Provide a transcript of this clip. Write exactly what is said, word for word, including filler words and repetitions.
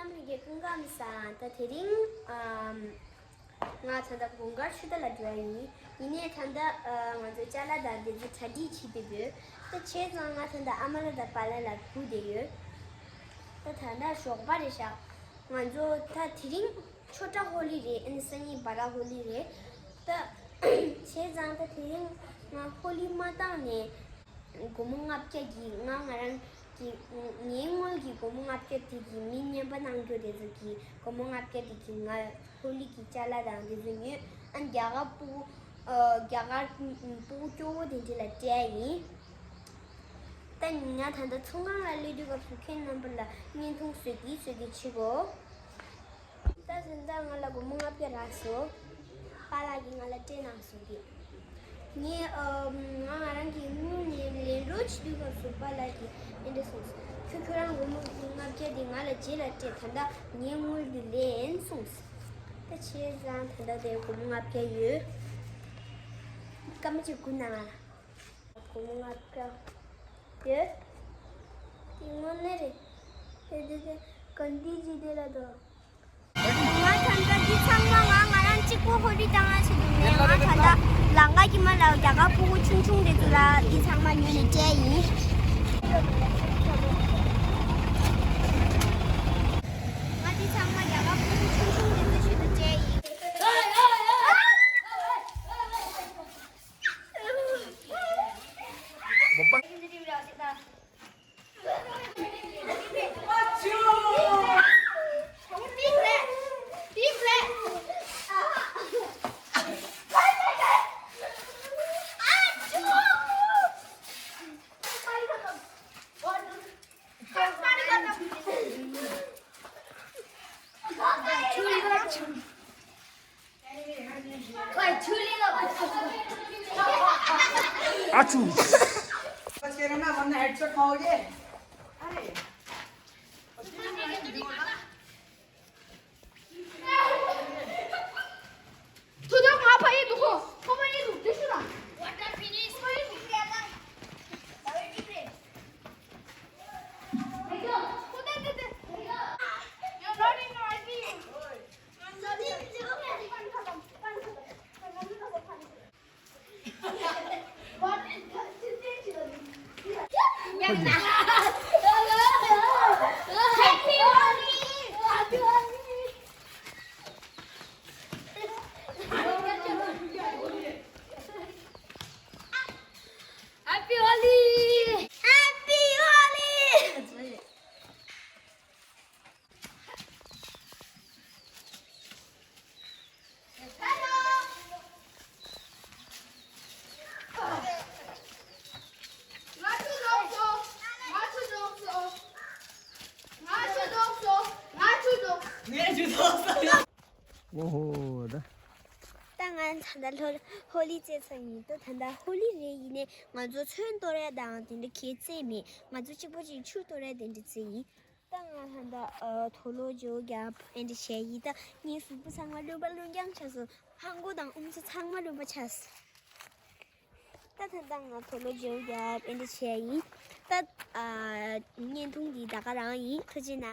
ཚང་མ་གི་སྐུ་ཁམས་བཟང་། ད་དེ་རིང་ཨམ། ང་ད་ལྟ་དགུན་ཁར་ཆུ་རྟ་ལ་འགྲོ་ཡ་ཡིན། ཡིན་ནའི་ད་ལྟ་ཨ། ང་ཚོའི་ཅ་ལག་དང་དེ་ཚོ་གྲ་སྒྲིག་བྱེད་དེ་འདུག་ད་བྱས་ཙང་ང་ད་ལྟ་ཨ་མ་ལགས་དང་པཱ་ལགས་ལ་སྒུག་བསྡད་ཡོད། ད་ད་ལྟ་ཞོགས་པ་རེད་ཤག་ང་ཚོ་ད་དེ་རིང་ཆོ་འཕྲུལ་ཧོ་ལི་རེད། ཨ་ནི་སང་ཉིན་བ་ར་ཧོ་ལི་རེད། ད་བྱས་ཙང་ད་དེ་རིང་ང་ཧོ་ལི་མ་བཏང་ནས། སྒོར་མོ་ལྔ་བརྒྱ་གི་ང་ང་རང་གི་ངའི་དངུལ་གྱི་སྒོར་མོ་ལྔ་བརྒྱ་དེ་གི་མི་རྔན་པ་གནང་རྒྱུ་དེ་ཚོ་གི་སྒོར་མོ་ལྔ་བརྒྱ་དེ་གི་ང་ཧོ་ལི་གི་ཅ་ལག་དང་དེ་ཚོ་ཉོས། ཨ་ནི་རྒྱ་གར་སྤུ་གུ་ཨ། རྒྱ་གར་སྤུ་གུ་སྐྱོ་བོ་དེ་འདྲ་ལ་སྤྲད་ཡིན། ད་ཉིན་ང་ད་ལྟ་ཚོང་ཁང་ལ་སླེབས་དུས་སྐབས་སུ་ཁྱེད་རྣམ་པ་ལ་བརྙན་ཐུང་བཟོས་ཀྱི་བཟོས་ཀྱི་བྱེད་དགོས། ད་ཟིན་ད་ང་ལ་སྒོར་མོ་ལྔ་བརྒྱ་རག་སོང་། པཱ་ལགས་ཀྱིས་ང་ལ་སྤྲད་གནང་སོང་གི། ངས་ཨ། ང་ང་རང་གི་དངུལ་ནས་ལེན་རོགས་བྱེད་དུས་སྐབས་སུ་པཱ་ལགས་ཀྱིས་འདི་འདྲ་གསུངས་སོང་། ཁྱོད་ཁྱོད་རང་སྒོར་མོ་ལྔ་བརྒྱ་དེ་ང་ལ་རྗེས་ལ་སྤྲད། ད་ལྟ་ངའི་དངུལ་འདི་ལེན་གསུངས་སོང་། ད་བྱས་ཙང་ད་ལྟ་དེ་སྒོར་མོ་ལྔ་བརྒྱ་ཡོད། སྐར་མ་གཅིག་སྒུག་གནང་ང་། སྒོར་མོ་ལྔ་བརྒྱ་ཡོད། དེ་དངོས་གནས་རེད། དེ་དེ་དེ་ག་འདི་ཅི་དེ་ལ་དོ། ང་ད་ལྟ་འདི་ཚང་མ་ང་ང་རང་གཅིག་པོ་ཧོ་ལི་བཏང་ང་ཆེད་དུ་མེད། ང་ད་ལྟ་ལང་ཀ་གི་མ་ལ་རྒྱ་གར་སྤུ་གུ་ཆུང་ཆུང་དེ་ཚོ་ལ་འདི་ཚང་མ་ཉོས་ནས་སྤྲད་ཡིན། ང་འདི་ཚང་མ་རྒྱ་གར་སྤུ་གུ་ཆུང་ཆུང་དེ་ཚོ་ཆེད་དུ་སྤྲད་ཡིན། ཨ་ཆུ། बस कह रहे ना, वरना हेडशॉट खाओगे। अरे। तू तो वहाँ पर ये दुखो, वो पर ये दुख, दिस ना। What a finish। You're not in my team। Happy Holi! Happy Holi! ང་ཆུ་རྫོགས་སོང་། ང་ཆུ་རྫོགས་སོང་། ང་ཆུ་རྫོགས་སོང་། ངས་ཆུ་རྫོགས་སོང་། ངས་ཆུ་རྫོགས་སོང་། ཨོ་ཧོ་ད། ད་ང་ད་ལྟ་ལྷོ་ཧོ་ལི་རྩེད་ས་ཡིན། ད་ད་ལྟ་ཧོ་ལི་རེད། ཡིན་ནའི་ང་ཚོ་ཚོན་གཏོར་ཡ་དང་དེ་འདྲ་གའི་རྩེད་མེད། ང་ཚོ་གཅིག་པོ་གཅིག་ཆུ་གཏོར་ཡ་དེ་འདྲ་རྩེད་ཡིན། ད་ང་ད་ལྟ་ཨ། དུག་ལོག་བརྗེ་པོ་རྒྱབ་ཨེ་འདྲ་བྱས་ཡིན། ད་ངའི་གཟུགས་པོ་ཚང་མ་རློན་པ་རློན་རྐྱང་ཆགས་སོང་། ལྷམ་གོག་དང་ཨུམ་ཆུ་ཚང་མ་རློན་པ་ཆགས་སོང་། ད་ད་ལྟ་ང་དུག་ལོག་བརྗེ་པོ་རྒྱབ་ཨེ་འདྲ་བྱས་ཡིན། ད་ཨ། བརྙན་ཐུང་འདི་ད་ག་རང་ཡིན། ཐུགས་རྗེ་གནང་།